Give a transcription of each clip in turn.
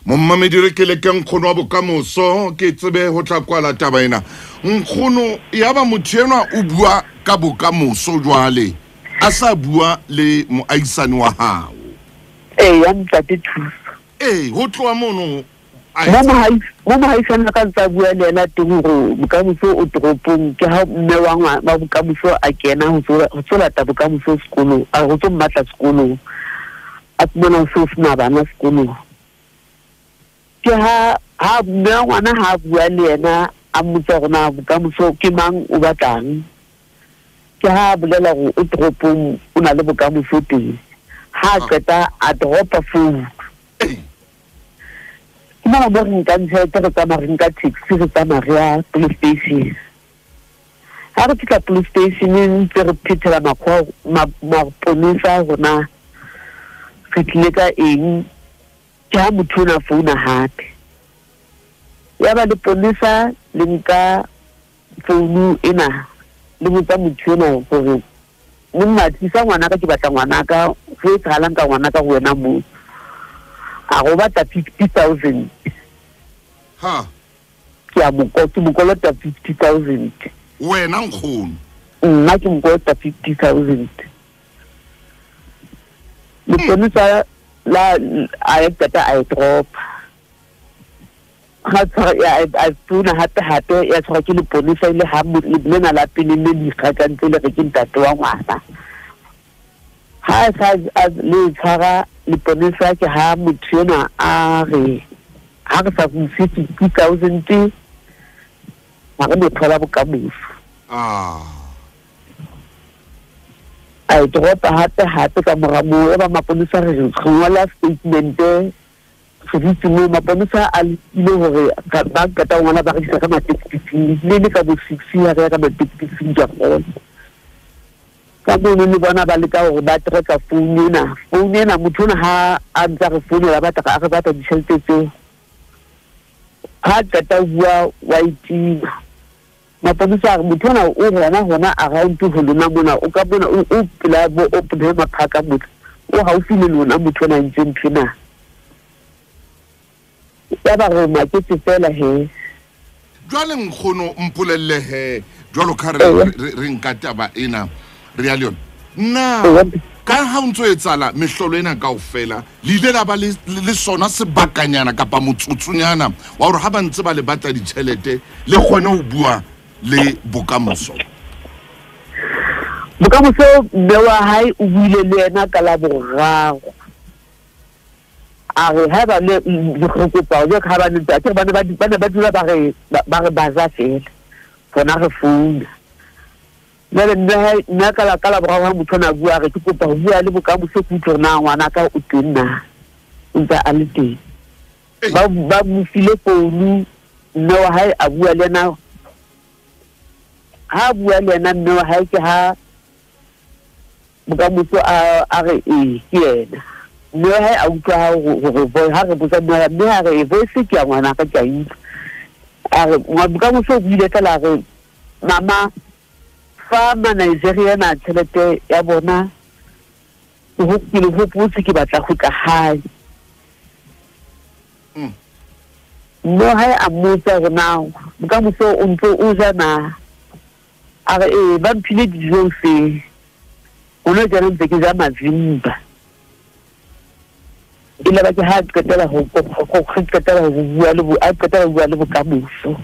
Momamedi re ke leke nkgono wa bokamoso ke tsebe ho tla kwala taba ena. Nkgono ya ba motho enwa o bua ka bokamoso jwale a sa bua le moahisani wa hao. Ee, ya ntate Thuso. Ee, ho tloha mono mo mohaisane ka ntsa bua le yena teng hore bokamoso o toropong, ke ha mme wa wa bokamoso a kena ho tso lata bokamoso sekolong, a ho tso mmatla sekolong, a fumana ho se ho sena bana sekolong. Ke ha mme wa ngwana ha bua le yena a mmotsa hore na bokamoso ke mang o batlang, ke ha bolela hore o toropong o na le bokamoso teng. Ha qeta a dropa phone. Ke mona mo re nkang tjhelete, re tsamaya re nka taxi, re tsamaya re ya police station. Ha re fihla police station ntse re phethela maponesa rona re tlile ka eng, ke ha motho ona founa hape. Ya ba leponesa le nka founu ena le botsa motho ena hore monna tlisa ngwanaka, ke batla ngwanaka, ho etsahalang ka ngwanaka ho wena moo? A go batla 50,000. Ha ke a ke mo kolota 50,000. Wena nkgono? Nna ke mo kolota 50,000. Leponesa la a e qeta a e dropa. Ha tshwara a founa hape hape ya tshwara ke leponesa ile ha lena la pele le le ikgakantse le re ke ntate wa ngwana. Ha sa le tshwara leponesa ke ha motho ena a re ha re sa fumse 50,000 ha re mo thola bokamoso. A e dropa hape hape ka mora moo, e ba maponesa re ngola statement re ditse moo maponesa a lekile hore ba qeta ho ngola ba re isa ka matekising, le ka bo 6 ya re ya ka matekising ke a kgona. Ka mono le bona ba leka hore ba treka phone ena. Phone ena motho ona ha a ntsa re founela ba tla re batla ditjhelete tseo. Ha qeta ho bua wa itima. Maponesa a re motho ona o hona around ho lona mona, o ka bona o pela bo Oppenheimer Park motho. O haufi le lona motho ona ntse ntho ena. Ya ba re maketse fela he. Jwale nkgono mpolelle he, jwalo ka re nka taba ena re ya le yona. Na ka ha o ntso etsala mehlolo ena kaofela, le ile la ba le sona sebakanyana kapa motsotsunyana wa hore ha ba ntse ba le batla ditjhelete le kgone ho bua le bokamoso? Bokamoso mme wa hae o buile le yena ka la boraro. A re ha ba le re kopa o ha ba ntse a ba ne ba dula ba re baza fela rona re founa. Jwale mme ka la boraro ha motho ona a bua re ke kopa ho bua le bokamoso ke utlwe hore na ngwanaka o teng na, o ntse a le teng. Ba mo file founu, mme wa hae a bua le yena. Ha bua le yena mme wa hae ke ha bokamoso a re ee ke yena. Mme wa hae a utlwa hore ha re botsa mme ha re voice ke ya ngwanaka ke a utlwa. A re bokamoso o buile fela a re mama fa ma Nigeria na tjhelete ya bona ke le hopotse ke batla ho tla hae. Mme hae a mmotsa hore na bokamoso o ntse o ja na, a re ee ba mphile dijo hoseng, hona jwale ntse ke ja mazimba. E le ba ke ha qetela ho bua le a qetela ho bua le bokamoso.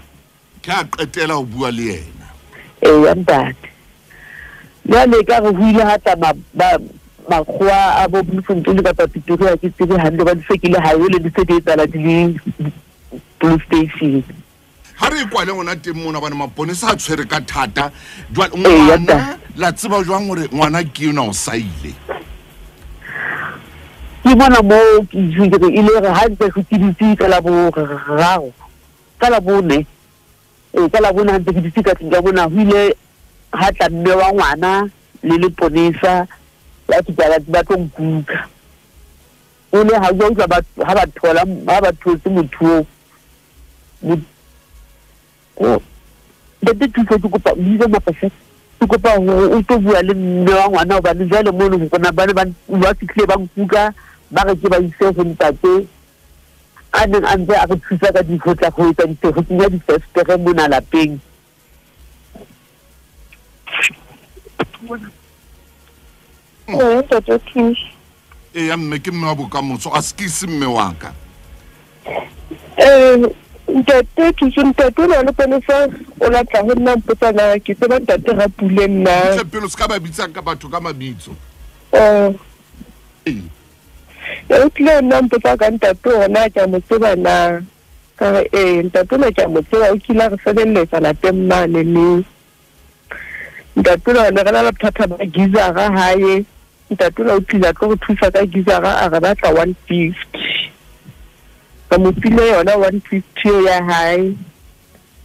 Ke a qetela ho bua le yena. Ee, ntate. Jwale ka re ho ile ha tla makgowa a bo Bloemfontein kapa Pretoria ke tsebe hantle ba di se ke le highway le di se di etsahala di le police station. Ha re kwale hona teng mona bana maponesa a tshwere ka thata. Jwale ngwana la tseba jwang hore ngwana ke yona o saile? Ke bona moo ke ke ile re ha ntse ke dutse ka la boraro, ka la bone. Ka la bone ha ntse ke dutse ka tlung ka mona ho ile ha tla mme wa ngwana le leponesa ba fihla ba tlo nkuka. O le ha utlwa ha ba thola ha ba thotse motho o ntate Thuso ke kopa o bitse mapasa, ke kopa hore o tlo bua le mme wa ngwana hobane jwale mono rona ba ne ba fihlile ba nkuka ba re ke ba ise ho ntate. A neng a ntse a re thusa ka dikgotla go etsa go kenya difestere mona lapeng. Ntate Thuso. Eya mme, ke mme wa bokamoso, a se ke se mme wa ka. Ntate Thuso, ntate o na le ponesa o latla ho nna mpotsa na ke tseba ntate Rapule nna. Tle pele o se ka ba bitsang ka batho ka mabitso. E o tlile nna mpotsa ka ntate ona ke a mo tseba na. Ka re ee, ntate ona ke a mo tseba, o kile a re sebeletsa lapeng mane le. Ntate ona ne re na le bothata ba gizara hae. Ntate ona o tlile a tlo re thusa ka gizara, a re batla 150. Ka mo file yona 150 ya hae.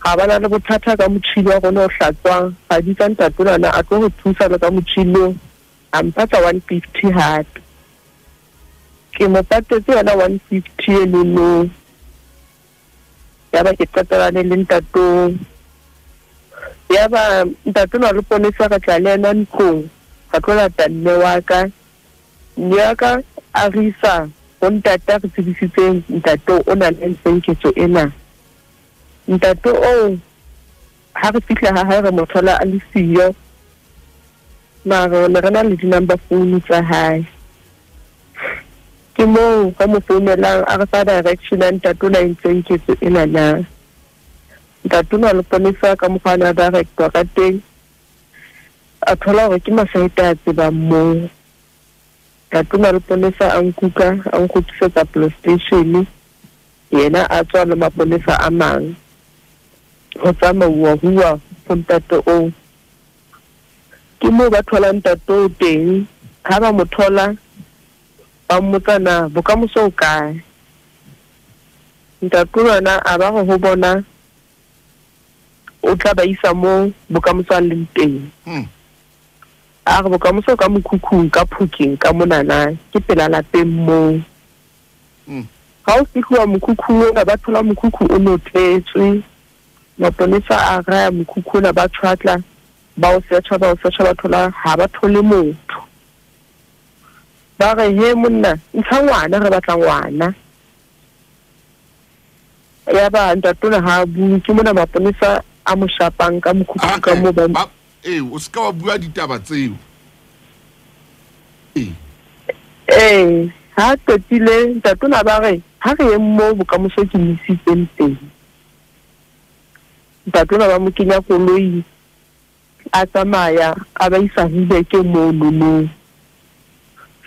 Ga ba na le bothata ka motšhini wa rona o hlatswang. Ga bitsa ntate ona a tlo re thusa le ka motšhini o, a mpatla 150 hape. Ke mo patetse yona 150 enono. Ya ba ke qetelane le ntate. Ya ba ntate ona le ponesa re tla le ena ntlong. Ka tlo lata mme wa ka. Mme wa ka a re isa ho ntate a re tsebisitseng ntate o na le entseng ketso ena. Ntate oo ha re fihla ha hae re mo thola a le siyo. Mara ne re na le di-number phone tsa hae. Ke moo re mo founelang a re fa direction ya ntate o na entseng ketso ena na. Ntate ona le ponesa ka mokgwa a ne a directwa ka teng. A thola hore ke masaete a tsebang moo. Ntate ona le ponesa a nkuka, a nkgutlisetsa police station. Yena a tswa le maponesa a mang. Ho tsamauwa huwa ho ntate oo. Ke moo ba tholang ntate oo teng. Ha ba mo thola, ba mmotsa na bokamoso o kae. Ntate ona a ba re ho bona o tla ba isa moo bokamoso a leng teng. A re bokamoso ka mokhukhung ka phokeng ka monana ke pela lapeng moo. Ha o fihluwa mokhukhung ona ba thola mokhukhu o notletswe. Maponesa a raya mokhukhu ona ba tshwatla, ba o searcha, ba o searcha, ba thola ha ba thole motho. Ba re he monna, ntsha ngwana re batla ngwana. Ya ba ntate ona ha bue, ke mona maponesa a mo shapang ka mokhukhu ka moo ba o se ka wa bua ditaba tseo. Ha qetile ntate ona ba re ha re ye moo bokamoso ke misitseng teng. Ntate ona ba mo kenya koloi a tsamaya a ba isa Rubeke mono.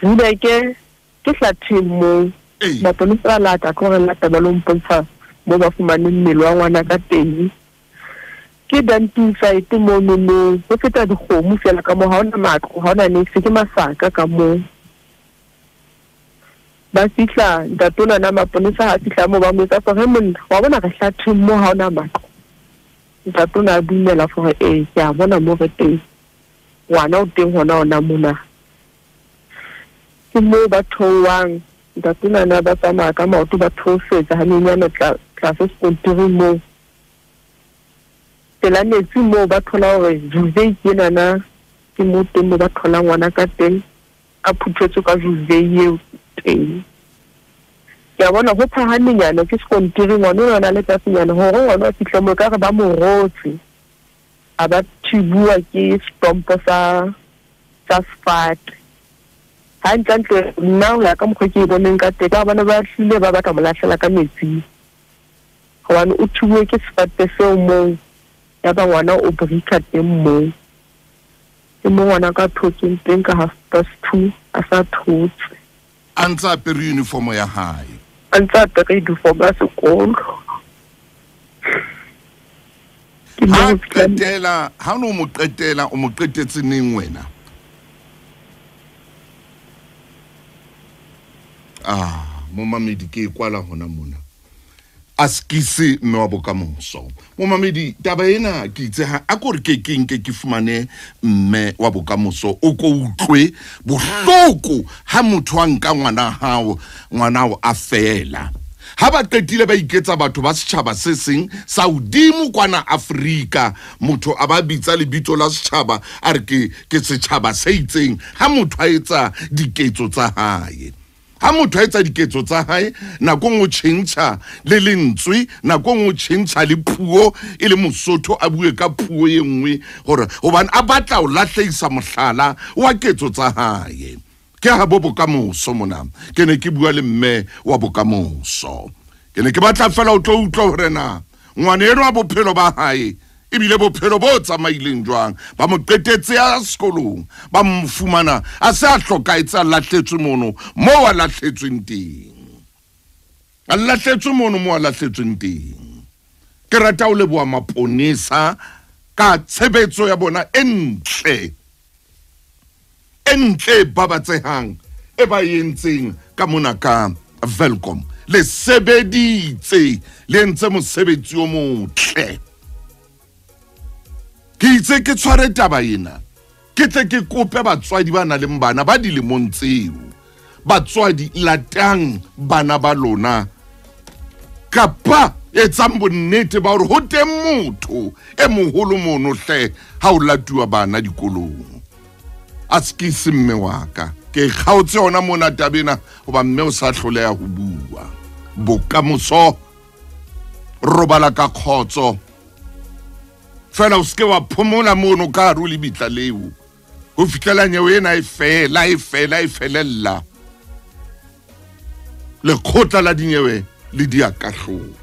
Rubeke ke hlatheng moo. Maponesa a lata tlo re lata ba lo mpontsha moo ba fumaneng mmele wa ngwana ka teng. Ke dumping site mono no, ho feta dikgomo fela ka moo, ha hona matlo, ha hona niks, ke masaka ka moo. Ba fihla ntate ona na maponesa ha fihla moo ba mo etsa gore monna wa bona re hlatheng moo ha hona matlo. Ntate ona a dumela gore ee ke a bona mo re teng, ngwana o teng hona ona mona. Ke moo ba theohang, ntate ona na ba tsamaya ka maoto ba theosetsa hanyenyane tlase sekontiring moo. Pela metsi moo ba thola hore Juve ke enana, ke moo teng moo ba tholang ngwana ka teng, a phuthetswe ka Juve eo teng. Ke a bona ho phahamenyana ke sekontiri, ngwana ona a le tlasenyana hore ngwana a fihle moo ekare ba mo rotse. A ba thibuwa ke setompo sa sefate. Hantlentle nna ho ya ka mokgwa ke e boneng ka teng, ka hobane ba hlile ba batla mo lahlela ka metsing. Hobane o thibuwe ke sefate seo moo. Ya ba ngwana o brika teng moo. Ke mo ngwana ka thotseng teng ka 2:30 a sa thotse. A ntse a apere uniform ya hae. A ntse a apere uniform ya sekolo. Ha qetela, ha no mo qetela, o mo qetetse neng wena? Momamedi ke e kwala hona mona. A skise mme wa bokamoso. Momamedi, taba ena ke itse ha a kore ke ke nke ke fumane mme wa bokamoso o ko utlwe bohloko ha motho a nka ngwana hao, ngwana hao a fela. Ha ba qetile ba iketsa batho ba setjhaba se seng sa hodimo kwana Afrika, motho a ba bitsa lebitso la setjhaba a re ke setjhaba se itseng ha motho a etsa diketso tsa hae. Ha motho a etsa diketso tsa hae, nako nngwe o tjhentjha le lentswe, nako nngwe o tjhentjha le puo, e le Mosotho a bue ka puo e nngwe hore hobane a batla ho lahlehisa mohlala wa ketso tsa hae. Ke ha bo bokamoso mona. Ke ne ke bua le mme wa bokamoso. Ke ne ke batla fela o tlo utlwa hore na ngwana enwa bophelo ba hae ebile bophelo bo tsamaileng jwang. Ba mo qetetse a sekolong, ba mo fumana a se a hlokahetse, a lahletswe mono moo a lahletsweng teng. A lahletswe mono moo a lahletsweng teng. Ke rata ho leboha maponesa ka tshebetso ya bona e ntle. E ntle babatsehang e ba entseng ka mona ka Welkom. Le sebeditse, le entse mosebetsi o motle. Ke itse ke tshware taba ena, ke tle ke kope batswadi ba nang le bana ba dilemong tseo. Batswadi, latang bana ba lona, kapa etsang bonnete ba hore ho teng motho e moholo mono hle ha o latuwa bana dikolong. A se ke se mme wa ka. Ke kgaotse hona mona taba ena hoba mme o sa hloleha ho bua. Bokamoso, robala ka kgotso. Fela o seke wa phomola mono ka hare ho lebitla leo ho fihlela nyewe ena e fela, e fela, e felella. Lekgotla la dinyewe le di a kahlolo.